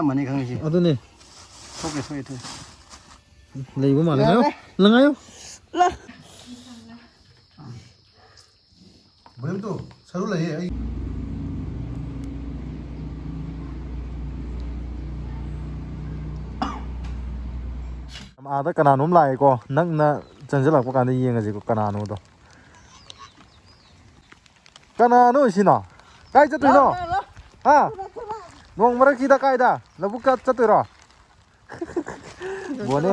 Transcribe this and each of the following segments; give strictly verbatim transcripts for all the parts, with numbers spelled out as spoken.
ꯑꯃꯅꯤ ꯈꯪꯉꯤꯁꯤ꯫ ꯑꯗꯨꯅꯦ꯫ ꯊꯣꯛꯀꯦ, ꯊꯣꯛꯀꯦ, ꯊꯣꯛꯀꯦ꯫ ꯂꯩꯕ ꯃꯥꯜꯂꯦ꯫ ꯉꯥꯏꯌꯣ꯫ ꯌꯥꯔꯦ꯫ ꯂ-, ꯉꯥꯏꯌꯣ꯫ ꯂ-, ꯕꯣꯏꯝꯇꯣ, ꯁꯔꯨ ꯂꯩꯌꯦ ꯑꯩ꯫ ꯑꯥꯗ ꯀꯅꯥꯅꯣꯝ ꯂꯥꯛꯑꯦꯀꯣ, ꯅꯪꯅ ꯆꯪꯁꯤꯜꯂꯛꯄ ꯀꯥꯟꯗ ꯌꯦꯡꯉꯁꯤꯀꯣ ꯀꯅꯥꯅꯣꯗꯣ꯫ ꯀꯅꯥꯅꯣ ꯁꯤꯅ? ꯀꯥꯏ ꯆꯠꯇꯣꯏꯅꯣ? ꯂꯥꯎ, ꯂꯥꯎ, ꯂꯥꯎ꯫ ꯍꯥ? ꯊꯣꯛꯂꯛꯑꯣ, ꯊꯣꯛꯂꯛꯑꯣ꯫ ꯅꯣꯡ ꯃꯔꯛꯁꯤꯗ ꯀꯥꯏꯗ? ꯂꯧꯕꯨꯛꯇ ꯆꯠꯇꯣꯏꯔꯣ? ꯕꯣꯅꯦ,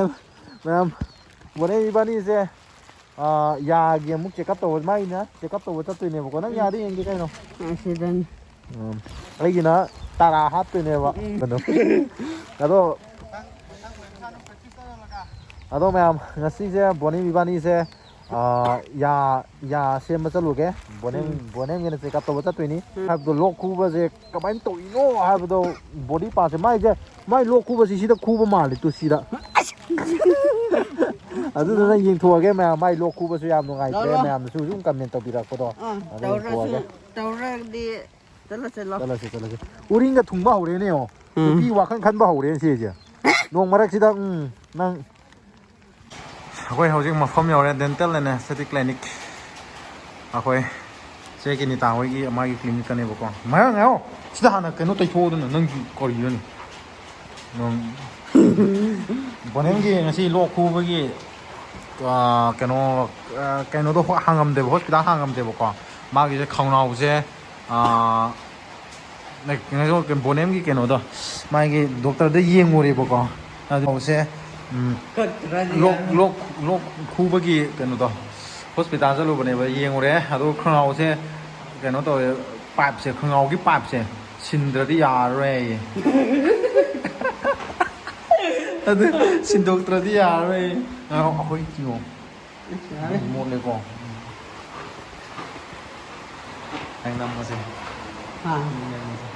ꯃꯌꯥꯝ, ꯕꯣꯅꯦ ꯏꯕꯥꯅꯤꯁꯦ, ꯑꯥ, ꯌꯥꯒꯤ ꯑꯃꯨꯛ check up ꯇꯧꯕ, ꯃꯥꯏꯅ check up ꯇꯧꯕ ꯆꯠꯇꯣꯏꯅꯦꯕꯀꯣ꯫ ꯅꯪ ꯌꯥꯗ ꯌꯦꯡꯒꯦ ꯀꯩꯅꯣ? ꯑꯥ, ꯁꯤꯗꯅꯤ꯫ ꯎꯝ, ꯑꯩꯒꯤꯅ ꯇꯔꯥ ꯍꯥꯞꯇꯣꯏꯅꯦꯕ꯫ ꯎꯝ꯫ ꯑꯗꯣ, ꯑꯗꯣ ꯃꯌꯥꯝ, ꯉꯁꯤꯁꯦ ꯕꯣꯅꯦ ꯏꯕꯥꯅꯤꯁꯦ, ꯑꯥ, ꯌꯥ, ꯌꯥ ꯁꯦꯝꯕ ꯆꯠꯂꯨꯒꯦ꯫ ꯕꯣꯅꯦꯝ, ꯎꯝ꯫ ꯕꯣꯅꯦꯝꯒꯤꯅ check up ꯇꯧꯕ ꯆꯠꯇꯣꯏꯅꯤ꯫ ꯎꯝ꯫ ꯍꯥꯏꯕꯗꯣ, ꯂꯣꯛ ꯈꯨꯕꯁꯦ ꯀꯃꯥꯏꯅ ꯇꯧꯔꯤꯅꯣ ꯍꯥꯏꯕꯗꯣ, body partꯁꯦ, ꯃꯥꯏꯁꯦ, ꯃꯥꯏ ꯂꯣꯛ ꯈꯨꯕꯁꯤ ꯁꯤꯗ ꯈꯨꯕ ꯃꯥꯜꯂꯤ, ꯇꯨ ꯁꯤꯗ꯫ ꯑꯗꯨꯗꯨꯅ ꯌꯦꯡꯊꯣꯛꯑꯒꯦ ꯃꯌꯥꯝ, ꯃꯥꯏ ꯂꯣꯛ ꯈꯨꯕꯁꯨ ꯌꯥꯝ ꯅꯨꯡꯉꯥꯏꯇ꯭ꯔꯦ, ꯂꯥꯛꯑꯣ, ꯂꯥꯛꯑꯣ꯫ ꯃꯌꯥꯝꯅꯁꯨ ꯁꯨꯝ comment ꯇꯧꯕꯤꯔꯛꯄꯗꯣ꯫ ꯑꯥ, ꯑꯗꯨ ꯇꯧꯔꯁꯨ, ꯌꯦꯡꯊꯣꯛꯑꯒꯦ꯫ ꯇꯧꯔꯗꯤ ꯆꯠꯂꯁꯦ, ꯂꯥꯛꯑꯣ꯫ ꯆꯠꯂꯁꯦ, ꯆꯠꯂꯁꯦ꯫ ꯎꯔꯤꯡꯒ ꯊꯨꯡꯕ ꯍꯧꯔꯦꯅꯦ, ꯌꯦꯡꯉꯣ꯫ ꯎꯝ꯫ ꯅꯨꯄꯤ ꯋꯥꯈꯜ ꯈꯟꯕ ꯍꯧꯔꯦꯅꯦ ꯁꯤꯁꯦ꯫ ꯅꯣꯡ ꯃꯔꯛꯁꯤꯗ, ꯎꯝ, ꯅꯪ꯫ ꯑꯩꯈꯣꯏ ꯍꯧꯖꯤꯛ ꯃꯐꯝ ꯌꯧꯔꯦ, Dental and Aesthetic Clinic꯫ ꯑꯩꯈꯣꯏ ꯆꯦ ꯀꯤꯅꯤꯇꯥ ꯍꯣꯏꯒꯤ ꯃꯥꯒꯤ clinicꯇꯅꯦꯕꯀꯣ꯫ ꯃꯌꯥ ꯉꯥꯏꯌꯣ, ꯁꯤꯗ ꯍꯥꯟꯅ ꯀꯩꯅꯣ ꯇꯩꯊꯣꯛꯑꯣꯗꯅ, ꯅꯪꯒꯤ ꯀꯔꯤꯅꯣꯅꯦ? ꯅꯪ ꯕꯣꯅꯦꯝꯒꯤ ꯉꯁꯤ ꯂꯣꯛ ꯈꯨꯕꯒꯤ, ꯑꯥ, ꯀꯩꯅꯣ, ꯑꯥ, ꯀꯩꯅꯣꯗꯣ ꯍꯣ-, ꯍꯥꯡꯉꯝꯗꯦꯕ, hospital ꯍꯥꯡꯉꯝꯗꯦꯕꯀꯣ꯫ ꯃꯥꯒꯤꯁꯦ ꯈꯧꯅꯥꯎꯁꯦ, ꯑꯥ, ꯅ-, ꯀꯩꯅꯣ, ꯕꯣꯅꯦꯝꯒꯤ ꯀꯩꯅꯣꯗꯣ, ꯃꯥꯒꯤ doctorꯗ ꯌꯦꯡꯉꯨꯔꯦꯕꯀꯣ꯫ ꯑꯗꯨ ꯁꯦ, ꯎꯝ, ꯀꯛꯇ꯭ꯔꯗꯤ ꯂꯣꯛ, ꯌꯥꯔꯣꯏ꯫ ꯂꯣꯛ, ꯂꯣꯛ ꯈꯨꯕꯒꯤ ꯀꯩꯅꯣꯗꯣ, hospital ꯆꯠꯂꯨꯕꯅꯦꯕ, ꯌꯦꯡꯉꯨꯔꯦ꯫ ꯑꯗꯨ ꯈꯧꯅꯥꯎꯁꯦ ꯀꯩꯅꯣ ꯇꯧꯋꯦ, pipeꯁꯦ, ꯈꯧꯅꯥꯎꯒꯤ pipeꯁꯦ ꯁꯤꯟꯗ꯭ꯔꯗꯤ ꯌꯥꯔꯔꯣꯏ ꯍꯥꯏꯌꯦ꯫ ꯑꯗꯨ ꯁꯤꯟꯗꯣꯛꯇ꯭ꯔꯗꯤ ꯌꯥꯔꯔꯣꯏ꯫ ꯑꯩꯈꯣꯏ ꯀꯤꯌꯣ꯫ ꯌꯥꯔꯦ꯫ ꯃꯣꯠꯂꯦꯀꯣ꯫ ꯅꯪ ꯅꯝꯃꯁꯦ꯫ ꯑꯥ꯫ ꯅꯪ ꯅꯝꯃꯁꯦ꯫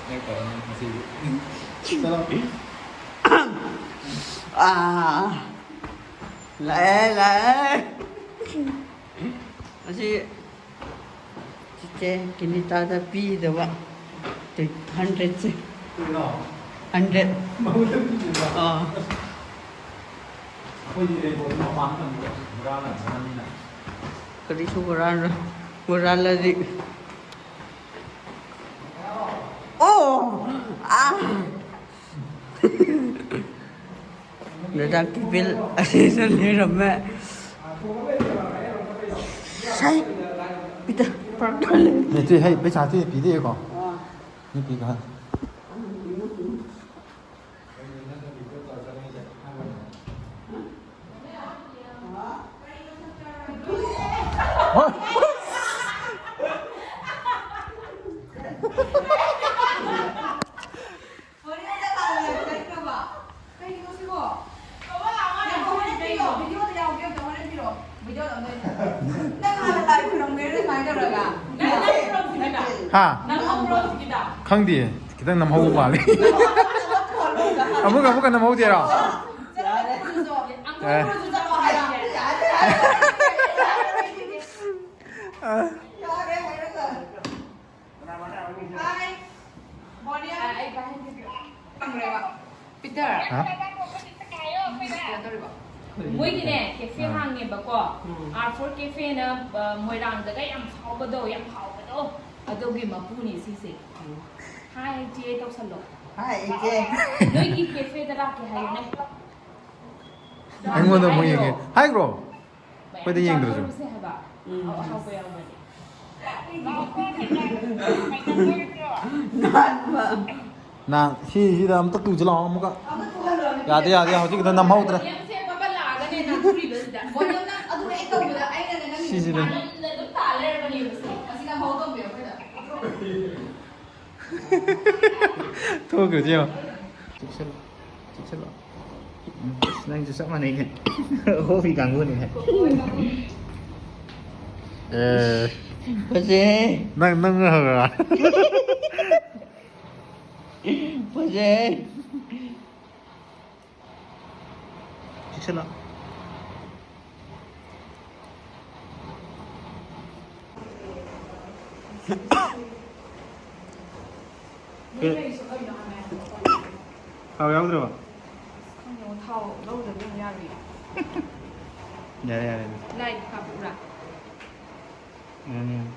ꯅꯪ ꯇꯧꯔ ꯅꯝꯃꯁꯦ꯫ ꯆꯠꯂꯣ꯫ ꯑꯥ꯫ ꯂꯥꯛꯑꯦ, ꯂꯥꯛꯑꯦ꯫ ꯑꯁꯤ ꯆꯤꯆꯦ ꯀꯤꯅꯤꯇꯥꯗ ꯄꯤꯗꯕ ꯇꯨ ꯍꯟꯗ꯭ꯔꯦꯠꯁꯦ꯫ ꯍꯟꯗ꯭ꯔꯦꯠ꯫ ꯑꯥ꯫ ꯑꯩꯈꯣꯏꯗꯤ ꯔꯦꯟꯀꯣꯠ ꯃꯄꯥꯟ ꯊꯝꯕꯗꯣ ꯍꯨꯔꯥꯟꯅꯕꯅꯤꯅ꯫ ꯀꯔꯤꯁꯨ ꯍꯨꯔꯥꯟꯔꯣꯏ꯫ ꯍꯨꯔꯥꯜꯂꯗꯤ꯫ ꯑꯣ! ꯑꯥ! ꯗꯗꯥ ꯀꯤꯕꯤꯜ ꯑꯁꯤꯁꯨ ꯂꯩꯔꯝꯃꯦ꯫ ꯁꯥꯏ! ꯄꯤꯇꯔ ꯄꯥꯔꯀꯔ ꯂꯩ꯫ ꯅꯠꯇꯦ, ꯍꯩ, ꯄꯩꯁꯥ ꯇꯨ ꯄꯤꯗꯦꯀꯣ? ꯑꯥ꯫ ꯅꯨꯄꯤꯒ꯫ ꯍꯥ? ꯈꯪꯗꯦ, ꯈꯤꯇꯪ ꯅꯝꯍꯧꯕ ꯃꯥꯜꯂꯦ꯫ ꯑꯃꯨꯛꯀ, ꯑꯃꯨꯛꯀ ꯅꯝꯍꯧꯗꯦꯔꯣ? ꯑꯦ꯫ ꯄꯤꯇꯔ꯫ ꯍꯥ? ꯀꯩꯅꯣ ꯇꯧꯔꯤꯕ? ꯃꯣꯏꯒꯤꯅꯦ, ꯀꯦꯐꯦ ꯑꯥ꯫ ꯍꯥꯡꯉꯦꯕꯀꯣ꯫ ꯎꯝ꯫ ꯑꯥꯔ ꯐꯣꯔ ꯀꯦꯐꯦꯅ, ꯑ, ꯃꯣꯏꯔꯥꯡꯗꯒ ꯌꯥꯝ ꯐꯥꯎꯕꯗꯣ, ꯌꯥꯝ ꯍꯥꯎꯕꯗꯣ, ꯑꯗꯨꯒꯤ ꯃꯄꯨꯅꯤ ꯁꯤꯁꯦ꯫ ꯎꯝ꯫ ꯍꯥꯏ, ꯆꯦ ꯇꯧꯁꯜꯂꯣ꯫ ꯍꯥꯏ, ꯏꯆꯦ꯫ ꯅꯣꯏꯒꯤ ꯀꯦꯐꯦꯗ ꯂꯥꯛꯀꯦ ꯍꯥꯏꯌꯨꯅꯦ꯫ ꯑꯩꯉꯣꯟꯗ ꯑꯃꯨꯛ ꯌꯦꯡꯉꯦ꯫ ꯍꯥꯏꯈ꯭ꯔꯣ? ꯑꯩꯈꯣꯏꯗ ꯌꯦꯡꯗ꯭ꯔꯁꯨ꯫ ꯆꯥꯊꯔꯨꯁꯦ ꯍꯥꯏꯕ꯫ ꯎꯝ꯫ ꯑꯍꯥꯎ-, ꯑꯍꯥꯎꯕ ꯌꯥꯎꯕꯅꯦ꯫ ꯅꯥꯟꯕ꯫ ꯅꯥꯟ-, ꯁꯤꯁꯤꯗ ꯑꯝꯇ ꯇꯨꯁꯤ ꯂꯥꯛꯑꯣ ꯑꯃꯨꯛꯀ꯫ ꯑꯃ ꯇꯨꯍꯜꯂꯣ꯫ ꯌꯥꯗꯦ, ꯌꯥꯗꯦ, ꯍꯧꯖꯤꯛꯀꯤꯗꯣ ꯅꯝꯍꯧꯗ꯭ꯔꯦ꯫ ꯌꯥꯝ ꯁꯦꯝꯃꯒ ꯂꯥꯛꯑꯒꯅꯦ ꯅꯥꯟꯊꯨꯔꯤꯕꯁꯤꯗ꯫ ꯃꯣꯏꯅ ꯅꯪ ꯑꯗꯨ ꯍꯦꯛ ꯇꯧꯕꯗ ꯑꯩꯅꯅꯦ ꯅꯪꯒꯤ ꯁꯤꯁꯤꯅꯦ꯫ ꯅꯥꯟꯅ ꯑꯗꯨꯝ ꯇꯥ ꯂꯩꯔꯕꯅꯦꯕ ꯁꯤ꯫ ꯑꯁꯤ ꯅꯝꯍꯧꯗꯕꯅꯦ ꯑꯩꯈꯣꯏꯗ꯫ ꯊꯣꯛꯈ꯭ꯔꯁꯤ ꯌꯦꯡꯉꯣ꯫ ꯆꯦꯛꯁꯤꯜꯂꯣ, ꯆꯦꯛꯁꯤꯜꯂꯣ꯫ ꯎꯝ, ꯅꯪꯁꯨ ꯆꯞ ꯃꯥꯟꯅꯩꯅꯦ꯫ ꯍꯣꯕꯤ ꯀꯥꯡꯕꯨꯅꯤꯅꯦ꯫ ꯑꯦ꯫ ꯐꯖꯩꯍꯦ꯫ ꯅꯪ, ꯅꯪ ꯍꯧꯔ꯫ ꯐꯖꯩꯍꯦ꯫ ꯆꯦꯛꯁꯤꯜꯂꯣ꯫ ꯊꯥꯎ ꯌꯥꯎꯗ꯭ꯔꯕ? ꯈꯪꯗꯦꯉꯣ, ꯊꯥꯎ ꯂꯧꯗꯕꯗꯤ ꯑꯃꯨꯛ ꯌꯥꯔꯣꯏꯌꯦ꯫ ꯌꯥꯔꯦ, ꯌꯥꯔꯦ, ꯑꯗꯨꯗꯤ꯫ ꯂꯥꯏꯠ ꯀꯥꯞꯄꯛꯎꯔꯥ? ꯌꯥꯅꯤ, ꯌꯥꯅꯤ꯫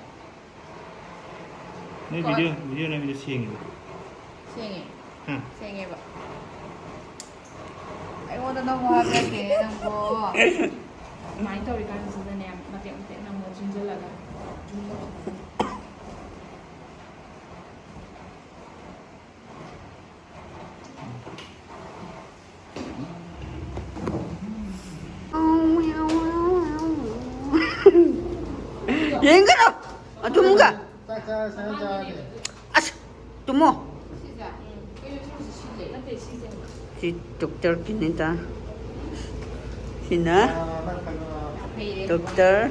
ꯅꯣꯏ ꯀꯣ- ꯚꯤꯗꯤꯑꯣ, ꯚꯤꯗꯤꯑꯣ ꯅꯝꯃꯤꯗꯣ ꯁꯦꯡꯉꯤꯕ? ꯁꯦꯡꯉꯦ꯫ ꯍꯥ? ꯁꯦꯡꯉꯦꯕ꯫ ꯑꯩꯉꯣꯟꯗ ꯅꯪꯕꯨ ꯍꯥꯏꯕ ꯅꯠꯇꯦ, ꯅꯪꯕꯨ꯫ ꯑꯗꯨꯃꯥꯏꯅ ꯇꯧꯔꯤꯀꯥꯟꯁꯤꯗꯅꯦ, ꯃꯇꯦꯛ ꯃꯇꯦꯛ ꯅꯝꯃꯣ, ꯆꯤꯡꯁꯤꯜꯂꯒ꯫ ꯖꯨꯝ ꯇꯧꯁꯤꯜꯂꯒ꯫ ꯌꯦꯡꯒꯅꯨ! ꯑꯗꯨꯝꯒ! ꯆꯥꯛ ꯆꯥꯔꯁꯦ, ꯆꯥꯔꯁꯦ꯫ ꯑꯁ! ꯇꯨꯝꯃꯣ! ꯁꯤ ꯗꯣꯛꯇꯔ ꯀꯤꯅꯤꯇꯥ꯫ ꯁꯤꯅ ꯗꯣꯛꯇꯔ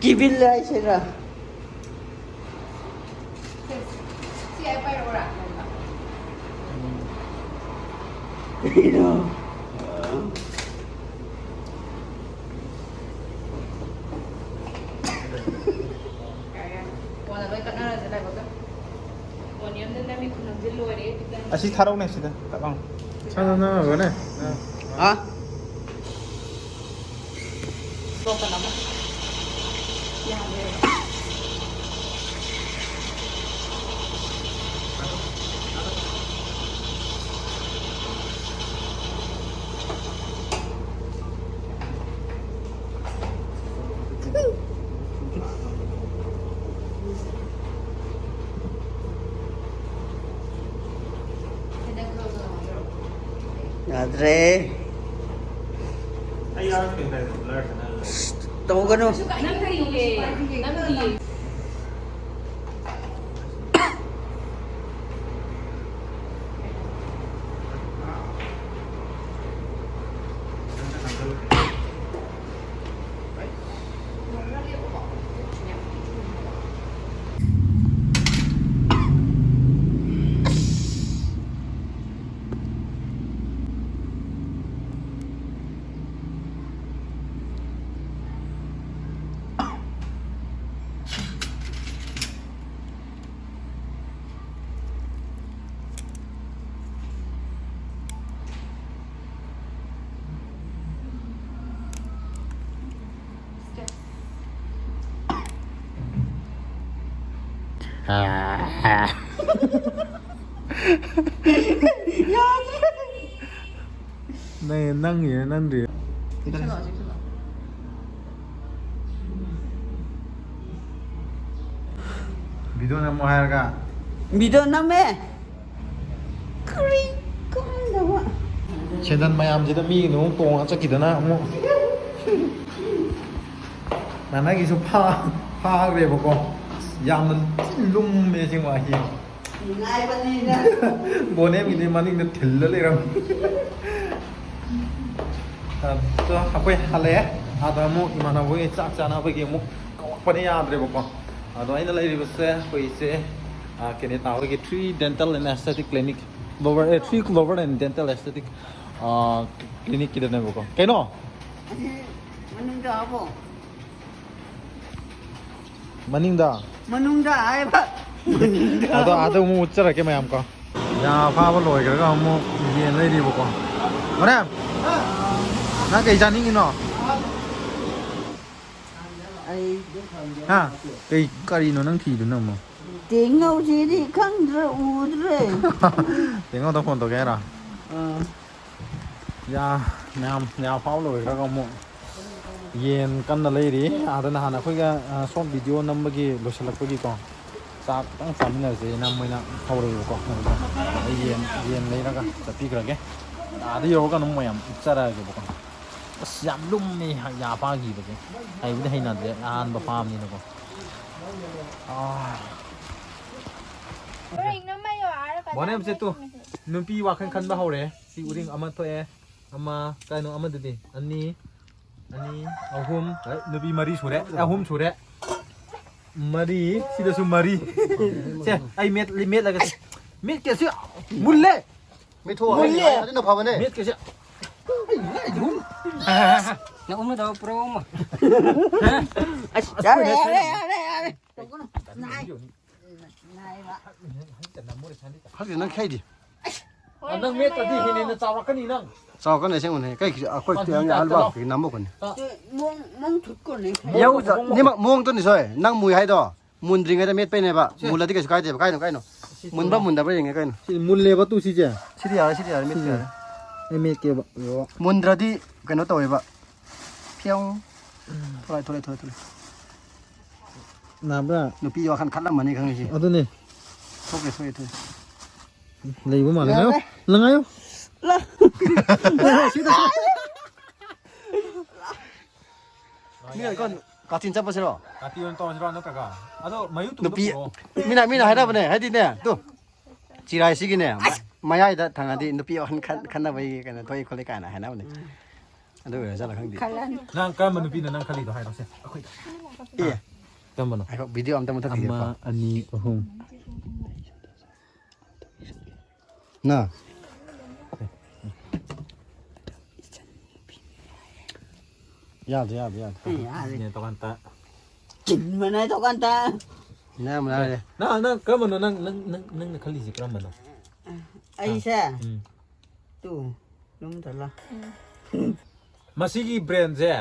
ꯀꯤꯕꯤꯜ ꯍꯥꯏꯁꯤꯔꯥ? ꯁꯤ ꯑꯩ ꯄꯥꯏꯔꯛꯎꯔꯥ? ꯀꯩꯅꯣ? ꯌꯥꯔꯦ, ꯌꯥꯔꯦ꯫ ꯀꯣꯟꯅ ꯂꯣꯏ ꯀꯠꯅꯔꯁꯦ ꯂꯥꯏꯕꯛꯇ꯫ ꯀꯣꯟꯅ ꯌꯨꯝꯗ ꯅꯝꯃꯤ ꯈꯨꯅꯝꯁꯦ ꯂꯣꯏꯔꯦ, ꯈꯤꯇꯪ꯫ ꯑꯁꯤ ꯊꯥꯔꯛꯎꯅꯦ ꯁꯤꯗ꯫ ꯇꯞ ꯂꯥꯎꯅ꯫ ꯁꯥꯟꯅꯅꯕꯅꯦ꯫ ꯍꯥ? ꯇꯣꯛꯀꯅꯕ꯫ ꯌꯥꯗꯦꯕ꯫ ꯌꯥꯗ꯭ꯔꯦ꯫ ꯇꯧꯒꯅꯨ꯫ ꯅꯪ ꯅꯪꯒꯤꯔ ꯅꯪꯗ꯭ꯔꯤꯔ? ꯚꯤꯗꯤꯑꯣ ꯅꯝꯃꯣ ꯍꯥꯏꯔꯒ꯫ ꯚꯤꯗꯤꯑꯣ ꯅꯝꯃꯦ꯫ ꯀꯔꯤ ꯀꯥꯟꯗꯕ? ꯁꯦꯟꯗꯟ ꯃꯌꯥꯝꯁꯤꯗ ꯃꯤꯒꯤꯗ ꯑꯃꯨꯛ ꯇꯣꯡꯉ ꯆꯠꯈꯤꯗꯅ ꯑꯃꯨꯛ꯫ ꯅꯅꯥꯒꯤꯁꯨ ꯐꯥ-, ꯐꯥꯈ꯭ꯔꯦꯕꯀꯣ꯫ ꯑꯁ, ꯌꯥꯝꯅ ꯊꯤꯅ ꯂꯨꯝꯃꯦ ꯑꯁꯦꯡꯕ ꯑꯍꯤꯡ꯫ ꯅꯨꯡꯉꯥꯏꯕꯅꯤꯅ꯫ ꯕꯣꯅꯦꯝꯒꯤꯗꯤ ꯃꯅꯤꯡꯗ ꯊꯤꯜꯂ ꯂꯩꯔꯝꯃꯤ꯫ ꯑꯗꯣ ꯑꯩꯈꯣꯏ ꯍꯜꯂꯛꯑꯦ꯫ ꯑꯗ ꯑꯃꯨꯛ ꯏꯃꯥꯟꯅꯕ ꯍꯣꯏꯒꯤ ꯆꯥꯛ ꯆꯥꯅꯕꯒꯤ ꯑꯃꯨꯛ ꯀꯧꯔꯛꯄꯅ ꯌꯥꯗ꯭ꯔꯦꯕꯀꯣ꯫ ꯑꯗꯣ ꯑꯩꯅ ꯂꯩꯔꯤꯕꯁꯦ ꯑꯩꯈꯣꯏꯁꯦ, ꯑ, ꯀꯦꯅꯦꯇꯥ ꯍꯣꯏꯒꯤ Three Dental and Aesthetic Clinic, Clover, A, Three Clover and Dental Aesthetic, ꯑ, Clinicꯀꯤꯗꯅꯦꯕꯀꯣ꯫ ꯀꯩꯅꯣ? ꯑꯁꯤ ꯃꯅꯨꯡꯗ ꯍꯥꯞꯄꯣ꯫ ꯃꯅꯤꯡꯗ? ꯃꯅꯨꯡꯗ ꯍꯥꯏꯕ꯫ ꯃꯅꯨꯡꯗ꯫ ꯑꯗꯣ ꯑꯥꯗ ꯑꯃꯨꯛ ꯎꯠꯆꯔꯛꯀꯦ ꯃꯌꯥꯝ ꯀꯣ꯫ ꯌꯥ ꯐꯥꯕ ꯂꯣꯏꯈ꯭ꯔꯒ ꯑꯃꯨꯛ ꯌꯦꯟ ꯂꯩꯔꯤꯕꯀꯣ꯫ ꯍꯣꯔꯦꯟ ꯅꯪ ꯀꯩ ꯆꯥꯅꯤꯡꯉꯤꯅꯣ? ꯑꯩ ꯍꯥ? ꯀꯩ, ꯀꯔꯤꯅꯣ ꯅꯪ ꯊꯤꯗꯨꯅ ꯑꯃꯨꯛ? ꯇꯦꯡꯅꯧꯁꯤꯗꯤ ꯈꯪꯗ꯭ꯔꯦ, ꯎꯗ꯭ꯔꯦ꯫ ꯇꯦꯡꯅꯧꯗ ꯐꯣꯟ ꯇꯧꯒꯦ ꯍꯥꯏꯔꯣ? ꯑꯥ꯫ ꯌꯥ, ꯃꯌꯥꯝ ꯌꯥ ꯐꯥꯕ ꯂꯣꯏꯈ꯭ꯔꯒ ꯑꯃꯨꯛ ꯌꯦꯟ ꯀꯟꯅ ꯂꯩꯔꯤ꯫ ꯑꯥꯗ ꯅꯍꯥꯟ ꯑꯩꯈꯣꯏꯒ, ꯑ, short video ꯅꯝꯕꯒꯤ ꯂꯣꯏꯁꯤꯜꯂꯛꯄꯒꯤꯀꯣ, ꯆꯥꯛ ꯈꯤꯇꯪ ꯆꯥꯃꯤꯟꯅꯁꯦꯅ ꯃꯣꯏꯅ ꯍꯧꯔꯛꯑꯦꯕꯀꯣ꯫ ꯑꯗꯨꯗ ꯑꯩ ꯌꯦꯟ, ꯌꯦꯟ ꯂꯩꯔꯒ ꯆꯠꯄꯤꯈ꯭ꯔꯒꯦ꯫ ꯑꯥꯗ ꯌꯧꯔꯒ ꯑꯗꯨꯝ ꯃꯌꯥꯝ ꯎꯠꯆꯔꯛꯑꯒꯦꯕꯀꯣ꯫ ꯑꯁ, ꯌꯥꯝ ꯂꯨꯝꯃꯦ ꯌꯥ ꯐꯥꯈꯤꯕꯁꯦ꯫ ꯍꯩꯕꯨꯗꯤ ꯍꯩꯅꯗ꯭ꯔꯦ, ꯑꯍꯥꯟꯕ ꯐꯥꯕꯅꯤꯅꯀꯣ꯫ ꯑꯥ꯫ ꯕꯣꯅꯦꯝꯁꯦ ꯇꯨ, ꯅꯨꯄꯤ ꯋꯥꯈꯜ ꯈꯟꯕ ꯍꯧꯔꯦ꯫ ꯁꯤ ꯎꯔꯤꯡ ꯑꯃ ꯊꯣꯛꯑꯦ꯫ ꯑꯃ, ꯀꯩꯅꯣ ꯑꯃꯗꯨꯗꯤ? ꯑꯅꯤ, ꯑꯅꯤ, ꯑꯍꯨꯝ, ꯑꯦ, ꯅꯨꯄꯤ ꯃꯔꯤ ꯁꯨꯔꯦ꯫ ꯑꯦ, ꯑꯍꯨꯝ ꯁꯨꯔꯦ꯫ ꯃꯔꯤ, ꯁꯤꯗꯁꯨ ꯃꯔꯤ꯫ ꯁꯦ, ꯑꯩ ꯃꯦꯠ-, ꯃꯦꯠꯂꯒꯦ ꯁꯦ꯫ ꯃꯦꯠꯀꯦ ꯁꯤ꯫ ꯃꯨꯜꯂꯦ꯫ ꯃꯦꯠꯊꯣꯛꯑꯣ꯫ ꯃꯨꯜꯂꯦ꯫ ꯑꯗꯨꯅ ꯐꯕꯅꯦ꯫ ꯃꯦꯠꯀꯦ ꯁꯤ꯫ ꯅꯪ ꯎꯝꯃꯗꯕ ꯄꯨꯔꯥ ꯎꯝꯃ꯫ ꯑꯁ, ꯌꯥꯔꯦ, ꯌꯥꯔꯦ, ꯌꯥꯔꯦ, ꯌꯥꯔꯦ꯫ ꯇꯧꯒꯅꯨ꯫ ꯅꯥꯏ꯫ ꯅꯥꯏꯕ꯫ ꯍꯧꯖꯤꯛ ꯅꯪ ꯈꯩꯗꯤ꯫ ꯑ, ꯅꯪ ꯃꯦꯠꯇꯗꯤ ꯍꯦꯟꯅ ꯍꯦꯟꯅ ꯆꯥꯎꯔꯛꯀꯅꯤ ꯅꯪ꯫ ꯆꯥꯎꯔꯛꯀꯅꯤ ꯑꯁꯦꯡꯕꯅꯦ꯫ ꯀꯩ ꯑꯩꯈꯣꯏ ꯄꯥꯝꯕꯤ ꯇꯦꯡ ꯇꯠꯂꯣ꯫ ꯑꯍꯜꯕ ꯀꯩ ꯅꯝꯕ ꯀꯣꯟꯅꯤ꯫ ꯇ-, ꯃꯑꯣꯡ, ꯃꯑꯣꯡ ꯊꯨꯠ ꯀꯣꯟꯅꯤ꯫ ꯌꯧꯗ-, ꯅꯤꯃꯛ ꯃꯑꯣꯡꯗꯨꯅꯤ ꯁꯣꯏ꯫ ꯅꯪ ꯃꯨꯏ ꯍꯥꯏꯗꯣ꯫ ꯃꯨꯟꯗ꯭ꯔꯤꯉꯩꯗ ꯃꯦꯠꯄꯩꯅꯦꯕ꯫ ꯁꯦ꯫ ꯃꯨꯜꯂꯗꯤ ꯀꯩꯁꯨ ꯀꯥꯏꯗꯦꯕ꯫ ꯀꯥꯏꯅꯣ, ꯀꯥꯏꯅꯣ꯫ ꯁꯤ ꯃꯨꯟꯕ꯭ꯔꯥ ꯇꯧꯔꯣ꯫ ꯃꯨꯟꯗꯕ꯭ꯔꯥ ꯌꯦꯡꯒꯦ ꯀꯩꯅꯣ꯫ ꯁꯤ ꯃꯨꯜꯂꯦꯕ ꯇꯨ ꯁꯤꯁꯦ꯫ ꯁꯤꯗꯤ ꯌꯥꯔꯦ, ꯁꯤꯗꯤ ꯌꯥꯔꯦ, ꯃꯦꯠꯄ ꯁꯤꯁꯦ꯫ ꯌꯥꯔꯦ꯫ ꯑꯩ ꯃꯦꯠꯀꯦꯕ꯫ ꯃꯨꯟꯗ꯭ꯔꯗꯤ ꯀꯩꯅꯣ ꯇꯧꯋꯦꯕ꯫ ꯐꯤꯌꯧ꯫ ꯊꯣꯛꯂꯛꯑꯦ, ꯊꯣꯛꯂꯛꯑꯦ, ꯊꯣꯛꯂꯛꯑꯦ, ꯊꯣꯛꯂꯛꯑꯦ꯫ ꯅꯥꯕ꯭ꯔꯥ? ꯅꯨꯄꯤ ꯋꯥꯈꯜ ꯈꯜꯂꯝꯃꯅꯤ ꯈꯪꯉꯤꯁꯤ꯫ ꯑꯗꯨꯅꯦ꯫ ꯊꯣꯛꯂꯛꯑꯦ, ꯊꯣꯛꯂꯛꯑꯦ, ꯊꯣꯛꯂꯛꯑꯦ꯫ ꯂꯩꯕ ꯃꯥꯜꯂꯦ꯫ ꯌꯥꯔꯦ꯫ ꯂꯪꯉꯥꯏꯌꯣ꯫ ꯂ- ꯁꯤꯗ꯫ ꯃꯤ ꯑꯣꯏꯀꯣ, ꯀꯥꯆꯤꯟ ꯆꯠꯄꯁꯤꯔꯣ? ꯀꯥꯇꯤ ꯑꯣꯏꯅ ꯇꯧꯔꯁꯤꯔꯣ ꯅꯠꯇ꯭ꯔꯒ? ꯑꯗꯣ ꯃꯌꯨ ꯇꯨꯡꯗ ꯅꯨꯄꯤ, ꯄꯨꯔꯛꯑꯣ꯫ ꯃꯤꯅ, ꯃꯤꯅ ꯍꯥꯏꯅꯕꯅꯦ, ꯍꯥꯏꯗꯤꯅꯦ, ꯇꯨ, ꯆꯤꯔꯥꯏꯁꯤꯒꯤꯅꯦ, ꯃ-, ꯃꯌꯥꯏꯗ ꯊꯪꯉꯗꯤ ꯅꯨꯄꯤ ꯋꯥꯈꯜ ꯈꯟ-, ꯈꯟꯅꯕꯒꯤ ꯀꯩꯅꯣ ꯊꯣꯛꯏ ꯈꯣꯠꯂꯤ ꯀꯥꯏꯅ ꯍꯥꯏꯅꯕꯅꯦ꯫ ꯑꯗꯨ ꯑꯣꯏꯔꯖꯥꯠꯂ ꯈꯪꯗꯦ꯫ ꯅꯪ ꯀꯔꯝꯕ ꯅꯨꯄꯤꯅꯣ ꯅꯪ ꯈꯜꯂꯤꯗꯣ ꯍꯥꯏꯔꯣꯁꯦ, ꯑꯩꯈꯣꯏꯗ꯫ ꯑꯦ꯫ ꯀꯔꯝꯕꯅꯣ? ꯉꯥꯏꯈꯣ, ꯚꯤꯗꯤꯑꯣ ꯑꯝꯇ ꯃꯨꯊꯠꯈꯤꯒꯦꯀꯣ꯫ ꯑꯃ, ꯑꯅꯤ, ꯑꯍꯨꯝ꯫ ꯅ꯫ ꯌꯥꯗ꯭ꯔꯦ, ꯌꯥꯗ꯭ꯔꯦ, ꯌꯥꯗ꯭ꯔꯦ꯫ ꯌꯥꯔꯦ꯫ ꯅꯦ ꯇꯣꯀꯥꯟꯇ꯫ ꯆꯤꯟꯕꯅꯦ ꯇꯣꯀꯥꯟꯇ꯫ ꯅꯌꯥꯝꯕꯅ ꯍꯥꯏꯔꯦ꯫ ꯅꯪ, ꯅꯪ ꯀꯔꯝꯕꯅꯣ? ꯅꯪ, ꯅꯪ, ꯅꯪ, ꯅꯪꯅ ꯈꯜꯂꯤꯁꯦ ꯀꯔꯝꯕꯅꯣ? ꯑꯩꯁꯦ? ꯎꯝ꯫ ꯇꯨ, ꯑꯗꯨꯝ ꯊꯜꯂꯣ꯫ ꯃꯁꯤꯒꯤ ꯕ꯭ꯔꯦꯟꯁꯦ,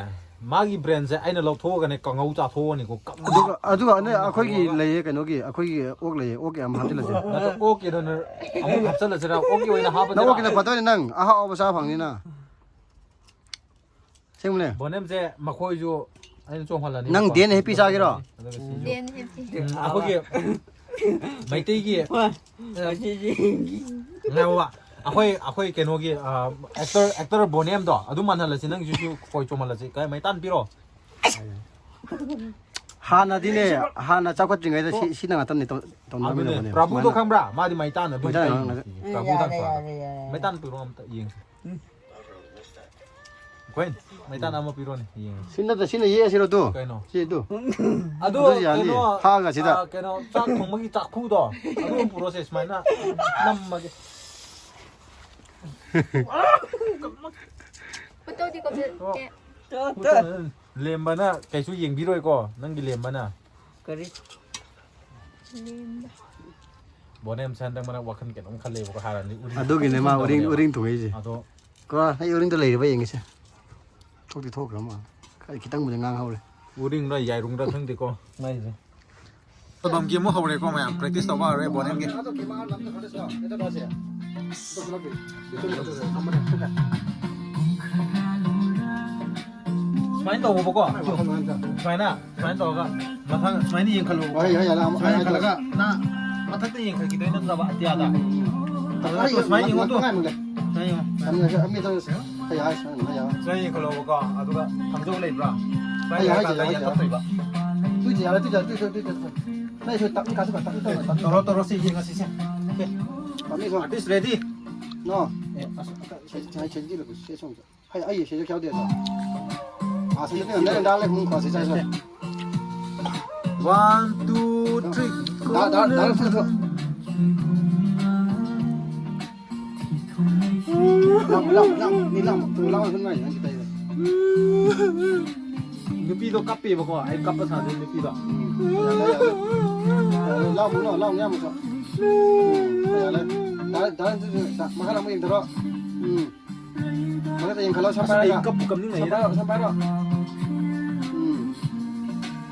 ꯃꯥꯒꯤ ꯕ꯭ꯔꯦꯟꯁꯦ ꯑꯩꯅ ꯂꯧꯊꯣꯛꯑꯒꯅꯦ, ꯀꯥꯡꯉꯧ ꯆꯥꯊꯣꯛꯑꯅꯤ꯫ ꯑꯗꯨꯒ, ꯑꯗꯨꯒ ꯑꯅꯦ, ꯑꯩꯈꯣꯏꯒꯤ ꯂꯩꯌꯦ, ꯀꯩꯅꯣꯒꯤ, ꯑꯩꯈꯣꯏꯒꯤ ꯑꯣꯛ ꯂꯩꯌꯦ, ꯑꯣꯛꯀꯤ ꯑꯃ ꯍꯥꯞꯆꯤꯜꯂꯁꯦ꯫ ꯅꯠꯇ꯭ꯔ ꯑꯣꯛꯀꯤꯗꯣ ꯅ-, ꯑꯃꯨꯛ ꯍꯥꯞꯆꯤꯜꯂꯁꯤꯔ? ꯑꯣꯛꯀꯤ ꯑꯣꯏꯅ ꯅꯪ ꯍꯥꯞꯄꯁꯤꯔ? ꯑꯣꯛꯀꯤꯅ ꯐꯗꯣꯏꯅꯦ, ꯅꯪ ꯑꯍꯥꯎ ꯑꯍꯥꯎꯕ ꯆꯥ ꯐꯪꯅꯤꯅ꯫ ꯑꯁꯦꯡꯕꯅꯦ꯫ ꯕꯣꯅꯦꯝꯁꯦ ꯃꯈꯣꯏꯁꯨ ꯑꯩꯅ ꯆꯣꯡꯍꯜꯂꯅꯤ꯫ ꯅꯪ ꯗꯦꯟ ꯍꯦꯄꯤ ꯆꯥꯒꯦꯔꯣ? ꯑꯗꯨꯒ ꯁꯤꯁꯨ꯫ Then happy. ꯎꯝ, ꯑꯩꯈꯣꯏꯒꯤ ꯃꯩꯇꯩꯒꯤ ꯉꯥꯏꯈꯣꯕ꯫ ꯑꯩꯈꯣꯏ, ꯑꯩꯈꯣꯏ ꯀꯩꯅꯣꯒꯤ, ꯑ, actor, actor ꯕꯣꯅꯦꯝꯗꯣ ꯑꯗꯨꯝ ꯃꯥꯟꯍꯜꯂꯁꯤ꯫ ꯅꯪꯒꯤꯁꯨ ꯈꯣꯏ ꯆꯣꯝꯍꯜꯂꯁꯤ꯫ ꯀꯥꯏ ꯃꯩꯇꯥꯟ ꯄꯤꯔꯣ? ꯍꯥꯟꯅꯗꯤꯅꯦ, ꯍꯥꯟꯅ ꯆꯥꯎꯈꯠꯇ꯭ꯔꯤꯉꯩꯗ ꯁꯤ, ꯁꯤꯅ ꯉꯥꯛꯇꯅꯦ ꯇꯧ-, ꯇꯧꯅꯕꯅꯦ ꯑꯗꯨꯅꯦ, ꯕꯣꯅꯦꯝ꯫ ꯄ꯭ꯔꯚꯨꯗꯣ ꯁꯨꯃꯥꯏꯅ꯫ ꯈꯪꯕ꯭ꯔꯥ? ꯃꯥꯗꯤ ꯃꯩꯇꯥꯟ ꯑꯗꯨꯝ ꯃꯩꯇꯥꯟ ꯀꯩ-, ꯉꯥꯛꯇꯅꯦ꯫ ꯄ꯭ꯔꯚꯨ ꯌꯥꯔꯦ, ꯗꯥꯟꯁ ꯌꯥꯔꯦ, ꯌꯥꯔꯦ꯫ ꯃꯩꯇꯥꯟ ꯄꯤꯔꯣ ꯑꯝꯇ ꯌꯦꯡꯁꯤ꯫ ꯎꯝ꯫ ꯑꯩꯈꯣꯏ ꯃꯩꯇꯥꯟ ꯑꯃ ꯄꯤꯔꯣꯅꯦ, ꯌꯦꯡꯉꯁꯤ꯫ ꯁꯤ ꯅꯠꯇ꯭ꯔ ꯁꯤꯅ ꯌꯦꯛꯑꯁꯤꯔꯣ ꯇꯨ? ꯀꯩꯅꯣ? ꯁꯤ ꯇꯨ꯫ ꯑꯗꯨ ꯑꯗꯨꯁꯨ ꯌꯥꯅꯤ꯫ ꯀꯩꯅꯣ, ꯍꯥꯡꯉ ꯁꯤꯗ꯫ ꯑ, ꯀꯩꯅꯣ, ꯆꯥꯛ ꯊꯣꯡꯕꯒꯤ ꯆꯥꯛꯈꯨꯗꯣ, ꯑꯗꯨ ꯑꯃ ꯄꯨꯔꯛꯑꯣꯁꯦ, ꯁꯨꯃꯥꯏꯅ ꯅꯝꯃꯒꯦ꯫ ꯐꯣꯇꯣꯗꯤ ꯀꯣꯄꯤ-, ꯑꯣ꯫ ꯑꯦ꯫ ꯂꯦꯝꯕꯅ ꯀꯩꯁꯨ ꯌꯦꯡꯕꯤꯔꯣꯏꯀꯣ, ꯅꯪꯒꯤ ꯂꯦꯝꯕꯅ꯫ ꯀꯔꯤ? ꯕꯣꯅꯦꯝꯁꯦ ꯍꯟꯗꯛ ꯃꯔꯛ ꯋꯥꯈꯜ ꯀꯩꯅꯣꯝ ꯈꯜꯂꯦꯕꯀꯣ, ꯍꯥꯟꯅꯗꯤ ꯎꯔꯤꯡ ꯑꯗꯨꯒꯤꯅꯦ ꯃꯥ ꯎꯔꯤꯡ, ꯊꯨꯡꯗꯕꯅꯦꯕ꯫ ꯎꯔꯤꯡ ꯊꯨꯡꯉꯛꯏꯁꯦ꯫ ꯑꯗꯣ ꯀꯣ, ꯑꯩ ꯎꯔꯤꯡꯗꯣ ꯂꯩꯔꯤꯕ ꯌꯦꯡꯉꯤꯁꯦ꯫ ꯊꯣꯛꯇꯤ ꯊꯣꯛꯈ꯭ꯔ ꯃꯥꯜꯂꯦ꯫ ꯈꯔ ꯈꯤꯇꯪꯕꯨꯗꯤ ꯉꯥꯡꯍꯧꯔꯦ꯫ ꯎꯔꯤꯡꯔ ꯌꯥꯏꯔꯨꯡꯔ ꯈꯪꯗꯦꯀꯣ ꯃꯥꯏꯁꯦ꯫ ꯇꯧꯐꯝꯒꯤ ꯑꯃꯨꯛ ꯍꯧꯔꯦꯀꯣ ꯃꯌꯥꯝ, practice ꯇꯧꯕ ꯍꯧꯔꯦ ꯕꯣꯅꯦꯜꯒꯤ꯫ ꯁꯨꯃꯥꯏꯅ ꯇꯧꯕꯀꯣ꯫ ꯁꯨꯃꯥꯏꯅ, ꯁꯨꯃꯥꯏꯅ ꯇꯧꯔꯒ ꯃꯊꯪ ꯁꯨꯃꯥꯏꯅ ꯌꯦꯡꯈꯠꯂꯣꯕꯀꯣ꯫ ꯍꯣꯏ, ꯍꯣꯏ, ꯌꯥꯔꯦ, ꯑꯃꯨꯛ ꯁꯨꯃꯥꯏꯅ ꯍꯥꯏꯔꯛꯑꯣ꯫ ꯌꯦꯡꯈꯠꯂꯒ ꯅꯪ ꯃꯊꯛꯇ ꯌꯦꯡꯈꯠꯈꯤꯗꯣꯏ ꯅꯠꯇ꯭ꯔꯕ ꯑꯇꯤꯌꯥꯗ? ꯎꯝ, ꯎꯝ, ꯎꯝ꯫ ꯑꯗꯨ ꯅꯠꯇ꯭ꯔꯣ? ꯁꯨꯃꯥꯏꯅ ꯌꯦꯡꯉꯣ ꯇꯨ꯫ ꯁꯨꯃꯥꯏꯅ ꯌꯦꯡꯉꯣ꯫ ꯁꯨꯃꯥꯏꯅ ꯌꯦꯡꯉꯣ꯫ ꯁꯨꯃꯥꯏꯅ ꯌꯦꯡꯈꯠꯂꯣꯕꯀꯣ꯫ ꯑꯗꯨꯒ ꯊꯥꯡꯖꯧ ꯂꯩꯕ꯭ꯔꯥ? ꯁꯨꯃꯥꯏꯅ ꯌꯦꯡꯉꯀꯥꯟꯗ ꯌꯦꯠꯊꯣꯛꯇꯣꯏꯕ꯫ ꯇꯨꯏꯁꯦ ꯌꯥꯔꯦ, ꯇꯨꯏꯁꯦ ꯌꯥꯔꯦ, ꯇꯨꯏꯁꯦ, ꯇꯨꯏꯁꯦ, ꯇꯨꯏꯁꯦ꯫ ꯅꯪ ꯁꯤ ꯇꯞꯅ ꯀꯥꯁꯤ, ꯇꯞꯅ, ꯇꯞꯅ, ꯇꯞꯅ꯫ ꯇꯧꯔꯣ, ꯇꯧꯔꯣ, ꯁꯤ ꯌꯦꯡꯉꯁꯤ, ꯁꯦ꯫ ꯁꯦ꯫ ꯄꯥꯝꯃꯤ ꯁꯣ꯫ Artist ready? No꯫ ꯑꯦ, ꯑꯁ, ꯑꯁ, ꯑꯁ, ꯑꯁ, ꯑꯁ, ꯑꯁ, ꯑꯁ꯫ ꯍꯥꯏ, ꯑꯩ ꯁꯤꯗ ꯈꯌꯥꯎꯗꯦ ꯑꯗꯣ꯫ ꯑꯥ, ꯁꯤꯗ ꯅꯪ ꯗꯥꯏꯔꯦꯛ ꯗꯥꯏꯔꯦꯛ ꯃꯨꯡ ꯈꯣꯁꯤ ꯆꯥꯏ ꯆꯥꯏ꯫ One, two, three, ꯗꯥ-, ꯗꯥ-, ꯗꯥꯏꯔꯦꯛ ꯐꯨꯠ ꯐꯨꯠ꯫ ꯂꯥꯡ, ꯂꯥꯡ, ꯂꯥꯡ, ꯃꯤ ꯂꯥꯡ, ꯂꯥꯡ, ꯂꯥꯡ, ꯂꯥꯡ, ꯂꯥꯡ, ꯂꯥꯡ, ꯂꯥꯡ꯫ ꯅꯨꯄꯤꯗꯣ ꯀꯞꯄꯦꯕꯀꯣ, ꯑꯩ ꯀꯞꯄ ꯁꯥꯗꯣꯏ ꯅꯨꯄꯤꯗꯣ꯫ ꯎꯝ꯫ ꯌꯥꯔꯦ, ꯌꯥꯔꯦ꯫ ꯌꯥꯔꯦ, ꯂꯥꯡ, ꯂꯥꯡ, ꯂꯥꯡ, ꯌꯥꯝ ꯁꯥ-, ꯎꯝ, ꯌꯥꯔꯦ꯫ ꯗꯥꯏꯔꯦꯛ, ꯗꯥꯏꯔꯦꯛ, ꯗꯥꯏꯔꯦꯛ, ꯃꯈꯥ ꯑꯃꯨꯛ ꯌꯦꯡꯊꯔꯣ꯫ ꯎꯝ꯫ ꯃꯊꯛꯇ ꯌꯦꯡꯈꯠꯂꯣ, ꯁꯝ ꯑꯁ, ꯑꯩ ꯄꯥꯏꯔꯒ꯫ ꯀꯞꯄꯨ ꯀꯞꯅꯤꯡꯉꯛꯏꯗ꯫ ꯁꯝ ꯄꯥꯏꯔꯣ, ꯁꯝ ꯄꯥꯏꯔꯣ꯫ ꯎꯝ꯫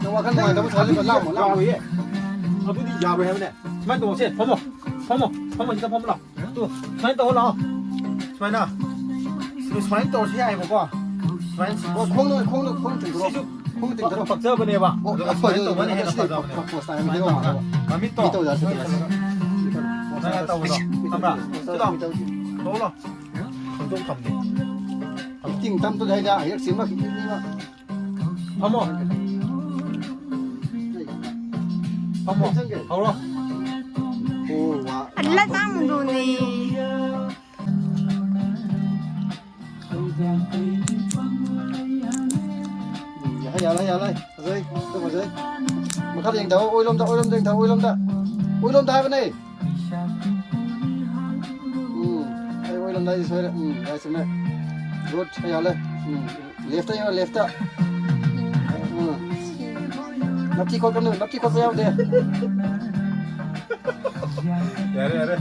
ꯅꯪ ꯋꯥꯈꯜ ꯅꯨꯡꯉꯥꯏꯇꯕ ꯁꯥꯖꯤꯜꯂꯣ, ꯑꯗꯨꯗꯤ ꯂꯥꯎꯅꯣ, ꯂꯥꯎꯅꯣ꯫ ꯌꯥꯔꯣꯏꯌꯦ꯫ ꯑꯗꯨꯗꯤ ꯌꯥꯔꯣꯏ ꯍꯥꯏꯕꯅꯦ꯫ ꯁꯨꯃꯥꯏꯅ ꯇꯧꯑꯣꯁꯦ, ꯐꯝꯃꯣ꯫ ꯐꯝꯃꯣ, ꯐꯝꯃꯣ, ꯁꯤꯗ ꯐꯝꯃꯣ ꯂꯥꯎ꯫ ꯇꯨ, ꯁꯨꯃꯥꯏꯅ ꯇꯧꯑꯣ ꯂꯥꯎ꯫ ꯁꯨꯃꯥꯏꯅ꯫ ꯁꯤ ꯁꯨꯃꯥꯏꯅ ꯇꯧꯔꯁꯨ ꯌꯥꯏꯑꯕꯀꯣ꯫ ꯁꯨꯃꯥꯏꯅ꯫ ꯑꯣ, ꯈꯣꯡꯅ, ꯈꯣꯡꯅ, ꯈꯣꯡ ꯆꯤꯡꯊꯣꯔꯛꯑꯣ꯫ ꯁꯤꯁꯨ ꯈꯣꯡ ꯆꯤꯡꯊꯣꯔꯛꯑꯣ꯫ ꯄꯛꯆꯕꯅꯦꯕ꯫ ꯑꯣ, ꯑꯗꯨꯒ ꯑꯁ, ꯁꯨꯃꯥꯏꯅ ꯇꯧꯕꯅ ꯍꯦꯟꯅ ꯁꯤꯗꯤ ꯐꯖꯕꯅꯦꯕ꯫ ꯄꯛ-, ꯄꯛ-, ꯁꯨꯃꯥꯏꯅ ꯇꯧꯔꯒ ꯃꯃꯤꯠꯇꯣ ꯃꯤ ꯇꯧꯗ ꯁꯨꯃꯥꯏꯅ ꯁꯨꯃꯥꯏꯅ ꯇꯧꯕꯗꯣ꯫ ꯈꯪꯕ꯭ꯔꯥ? ꯁꯤ ꯂꯥꯎ꯫ ꯇꯧꯕꯗꯣ꯫ ꯇꯧ ꯂꯥꯎ꯫ ꯈꯣꯡꯗꯣꯛ ꯊꯝꯒꯦ꯫ ꯏꯇꯤꯡ ꯇꯝ ꯇꯨꯗ ꯍꯥꯏꯗ ꯍꯦꯛ ꯁꯤꯃ ꯈꯤꯇꯪꯅꯤꯃ꯫ ꯐꯝꯃꯣ꯫ ꯐꯝꯃꯣ꯫ ꯍꯧꯔꯣ꯫ ꯑꯣ, ꯋꯥ꯫ ꯑꯜꯂ ꯆꯥꯡꯗꯨꯅꯤ꯫ ꯌꯥꯔꯦ, ꯌꯥꯔꯦ, ꯌꯥꯔꯦ꯫ ꯐꯖꯩ, ꯑꯗꯨ ꯐꯖꯩ꯫ ꯃꯈꯥꯗ ꯌꯦꯡꯊꯧ, ꯑꯣꯏꯂꯣꯝꯗ, ꯑꯣꯏꯂꯣꯝꯗ ꯌꯦꯡꯊꯧ, ꯑꯣꯏꯂꯣꯝꯗ꯫ ꯑꯣꯏꯂꯣꯝꯗ ꯍꯥꯏꯕꯅꯦ꯫ ꯎꯝ, ꯑꯩ ꯑꯣꯏꯔꯣꯝꯗ ꯑꯩ ꯁꯣꯏꯔꯦ꯫ ꯎꯝ, ꯌꯥꯏ, ꯆꯨꯝꯃꯦ꯫ Good, ꯌꯥꯜꯂꯦ꯫ ꯎꯝ, left ꯌꯦꯡꯉꯣ, left꯫ ꯎꯝ꯫ ꯅꯞꯊꯤ ꯈꯣꯠꯄ ꯅꯨ-, ꯅꯞꯊꯤ ꯈꯣꯠꯄ ꯌꯥꯎꯗꯦ꯫ ꯌꯥꯔꯦ, ꯌꯥꯔꯦ꯫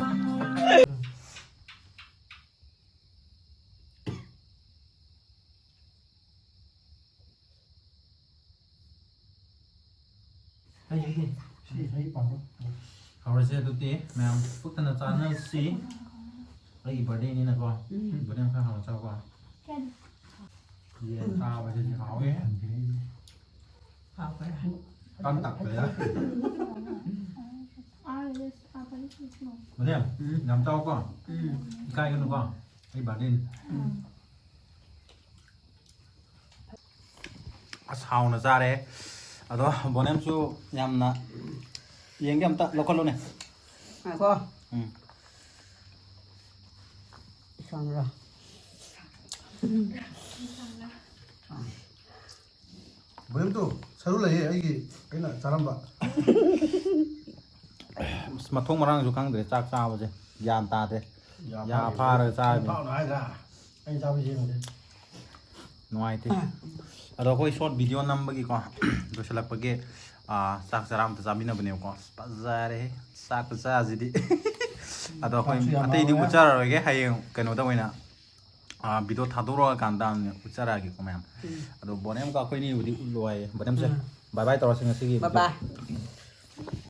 ꯍꯧꯔꯁꯦ ꯑꯗꯨꯗꯤ ꯃꯌꯥꯝ ꯄꯨꯛꯊꯟꯅ ꯆꯥꯅꯁꯤ꯫ ꯑꯩꯒꯤ ꯕꯥꯔꯗꯦꯅꯤꯅꯀꯣ꯫ ꯎꯝ꯫ ꯕꯥꯔꯗꯦ ꯈꯔ ꯍꯥꯎꯅ ꯆꯥꯎꯀꯣ꯫ ꯌꯦꯟ ꯆꯥꯕꯁꯤꯗꯤ ꯍꯥꯎꯋꯦ꯫ ꯍꯥꯎꯈ꯭ꯔꯦ꯫ ꯀꯥꯡ ꯇꯛꯄ ꯌꯥꯏ꯫ ꯕꯥꯔꯗꯦ ꯌꯥꯝ ꯆꯥꯎꯀꯣ꯫ ꯎꯝ꯫ ꯏꯀꯥꯏꯒꯅꯨꯀꯣ꯫ ꯑꯩ ꯕꯥꯔꯗꯦꯅꯤ꯫ ꯎꯝ꯫ ꯑꯁ, ꯍꯥꯎꯅ ꯆꯥꯔꯦ꯫ ꯑꯗꯣ ꯕꯣꯅꯦꯝꯁꯨ ꯌꯥꯝꯅ ꯌꯦꯡꯒꯦ, ꯑꯝꯇ ꯂꯧꯈꯠꯂꯨꯅꯦ꯫ ꯉꯥꯏꯈꯣ꯫ ꯎꯝ꯫ ꯏꯁꯥꯅꯔꯣ? ꯕꯣꯅꯦꯝꯇꯣ ꯁꯔꯨ ꯂꯩꯌꯦ ꯑꯩꯒꯤ, ꯑꯩꯅ ꯆꯥꯔꯝꯕ꯫ ꯑꯁ, ꯃꯊꯣꯡ ꯃꯔꯥꯡꯁꯨ ꯈꯪꯗ꯭ꯔꯦ ꯆꯥꯛ ꯆꯥꯕꯁꯦ꯫ ꯒ꯭ꯌꯥꯟ ꯇꯥꯗꯦ꯫ ꯌꯥ ꯌꯥ ꯐꯥꯔꯤꯕ꯫ ꯐꯥꯔꯒ ꯆꯥꯕꯅꯤ꯫ ꯐꯥꯎꯅ ꯍꯥꯏꯗ꯭ꯔꯥ? ꯑꯩ ꯆꯥꯕ ꯌꯦꯡꯉꯨꯁꯦ꯫ ꯅꯨꯡꯉꯥꯏꯇꯦ꯫ ꯑꯗꯣ ꯑꯩꯈꯣꯏ ꯁꯣꯔꯠ ꯚꯤꯗꯤꯑꯣ ꯅꯝꯕꯒꯤꯀꯣ, ꯂꯣꯏꯁꯤꯜꯂꯛꯄꯒꯤ, ꯑꯥ, ꯆꯥꯛ ꯆꯔꯥ ꯑꯝꯇ ꯆꯥꯃꯤꯟꯅꯕꯅꯦꯕꯀꯣ꯫ ꯑꯁ, ꯐꯖꯔꯦꯍꯦ ꯆꯥꯛ ꯈꯨꯆꯥꯁꯤꯗꯤ꯫ ꯑꯗꯣ ꯑꯩꯈꯣꯏ ꯆꯥꯛꯁꯨ ꯌꯥꯝ ꯑꯇꯩꯗꯤ ꯍꯥꯎꯋꯦ꯫ ꯎꯠꯆꯔꯔꯣꯏꯒꯦ, ꯍꯌꯦꯡ ꯀꯩꯅꯣꯗ ꯑꯣꯏꯅ, ꯑꯥ, ꯚꯤꯗꯤꯑꯣ ꯊꯥꯗꯣꯔꯛꯑꯀꯥꯟꯗ ꯑꯣꯏꯅ ꯎꯠꯆꯔꯛꯑꯒꯦꯀꯣ ꯃꯌꯥꯝ꯫ ꯎꯝ꯫ ꯑꯗꯣ ꯕꯣꯅꯦꯝꯒ ꯑꯩꯈꯣꯏꯅꯤꯕꯨꯗꯤ ꯎꯠꯂꯣ ꯍꯥꯏꯌꯦ꯫ ꯕꯣꯅꯦꯝꯁꯦ, ꯎꯝ꯫ ꯕꯥꯏ ꯕꯥꯏ ꯇꯧꯔꯁꯤ ꯉꯁꯤꯒꯤ ꯕꯥꯏ ꯚꯤꯗꯤꯑꯣ꯫ ꯕꯥꯏ꯫